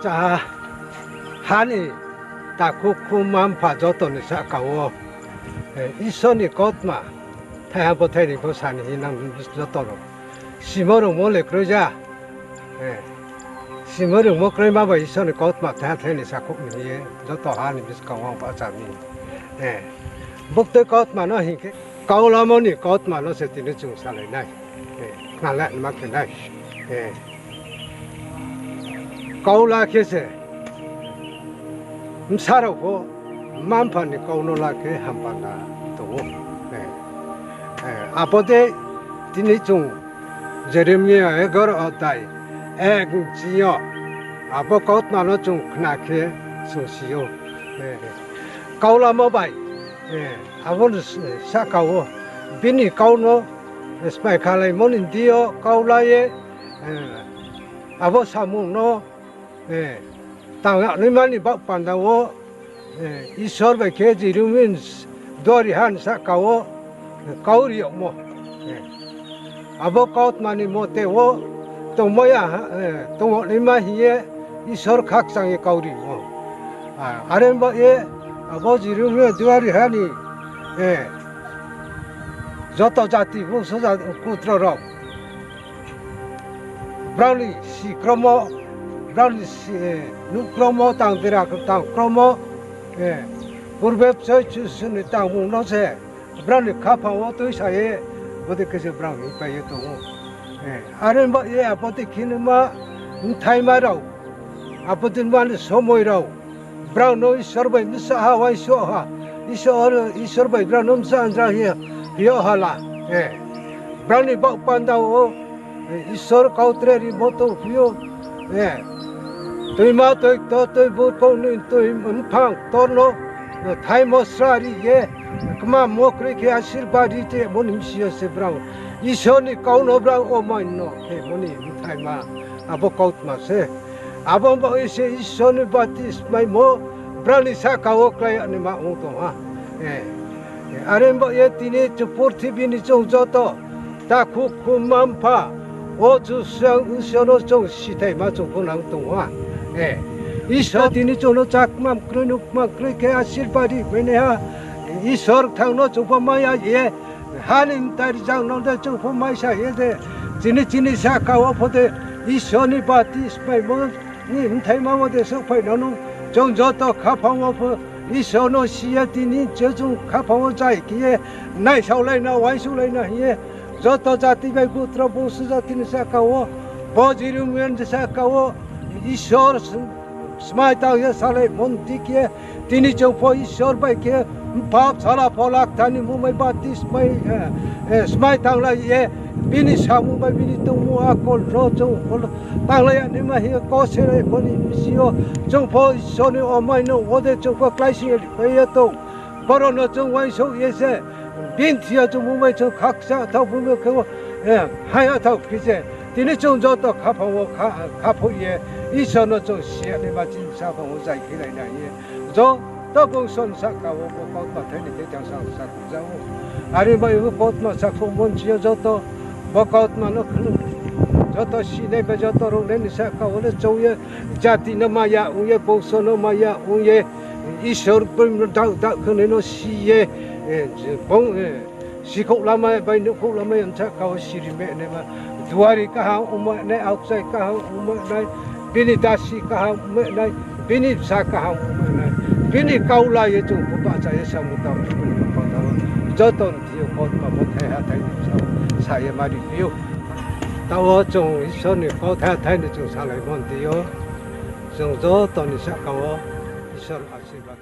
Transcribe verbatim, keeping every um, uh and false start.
Cha, ha ni takhu khu mma-mpha joto ni sahka wo, eh, Isor ni kautma thaiha bo thai ni pho sa ni hing nang joto rao. Simo rungmo le kroi ja. Eh, simo rungmo kroima bai Isor ni kautma thaiha thai ni sakhouh ni hing ye joto ha ni buskang wo bahcha mi. Eh, buktui kautma no hing khe, kau lamo ni kautma no se tini chung salai nai. Eh, khnalai ma khe nai. Eh, kau la khe se bsa rao pho mma-mpha ni kau no la khe hampanda tong ou. Eh, eh, abo dei tini chung Jeremia egaro adhyay ek ni ching yo abo kautma no chung khna khe chung si ou. Eh, kau lamo bai, eh, abo ni sahka wo bini kau no smai khalaimo ni deing yo kau la ye, eh, abo samung no, eh, tang yagnaima ni baoh panda wo, eh, Isor bai khe Jeremia ni duari ha ni sahka wo, eh, kau ri yagmo. Eh, abo kautma ni mote wo tongmo ya, eh, tong yagnaima hing ye Isor khakchang ye kau rimo. Ah, are baoh ye abo Jeremia duari ha ni, eh, joto jati bungso ja-, kutro rao, brao ni si kromo, brao ni si, eh, nuh kromo, tang dera tang kromo, eh, purbe bchoi Jisu ni tangmung no se brao ni khaphang wo tuisa ye, bodei khe se brao hingpai ye tong ou. Eh, are baoh ye abo dei khe nima bthaima rao, abo dei nima ni somoi rao, brao no Isor bai bsa ha uaingsouh ha, Isor, Isor bai brao no bsa andra hing ye, hing yag ha la, eh, brao ni baoh panda wo, eh, Isor kau tre rimo tongphi ou, eh, tuima toi ktor, toi burkong ni toi mphang ktor no, eh, thaimo sra ri ye, kmamo kroi khe asirbad ri tongmo ni bsing yo se brao Isor ni kau no brao omai no khemo ni bthaima, abo kautma se. Abo baoh ye se Isor ni baptismaimo brao ni sahka wo klái yag naima ong tong ha. Eh, are baoh ye tini chung purthimbi ni chung joto takhu khu mma-mpha, o Jisu Isor no chung sithaima chung pho nang tong ha. Eh, Isor tini chung no chakmam kroi nukmam kroi khe asirbad ri mainaiha Isor kthang no chung pho mai ya ye, ha ni mtai rzang no de chung pho maisa ye de, chini chini sahka wo pho de Isor ni baptismaimo ni bthaima wo de souhphai nang no, chung joto khaphang wo pho Isor no si ye tini je chung khaphang wo zai khe ye naisaolai na, uaingsouhlai na hing ye, joto jati bai gutro bungso jati ni sahka wo, bo Jeremia ni sahka wo, Isor smai tang ye salaimo ni deing khe, tini chung pho Isor bai khe, Bpha, Bsala, Phola Kthar ni mmung bai baptismai, eh, eh, smai tanglai ye, bini samung bai bini tongmung akol no chung pho tanglai ya naima hing ye kose rai pho ni bsing yo, chung pho Isor ni omai no wo de chung pho kláising ye ripai ye tong. Boro no chung uaingsouh ye se, bini thing yo chung mmung bai chung khakchang thao phu mi khe, eh, hai ya thao khe se, tini chung joto khaphang wo kha-, khaphouh ye, Isor no chung si ya naima chini saphang wo zai khe lai na hing ye, joto bungso ni sahka wo bo kautma thai ni khe tang sa, sakhouh ja ou. Are bai bo kautma sakhouhmo ni ching yo joto, bo kautma no khnu, joto sinai bai joto rungnai ni sahka wo le choung ye, jati no maya ong ye, bungso no maya ong ye, Isor bai no daoh daoh khe nai no si ye, eh, je bung, eh, sikhouh lama bai nuhkhouh lama ya bsa kau siri me naima, duari kaham ongma nai, aokchai kaham ongma nai, bini dasi kaham ongma nai, bini bsa kaham ongma nai, bini kau la ye chung pho bahcha ye samung tang, joto ni thing yo kautma bo thaiha thai ni sa, sa ye mari phi ou. Taoh wo chung Isor ni kau thaiha thai ni chung salaimo ni deing yo, chung joto ni sahka wo Isor asirbad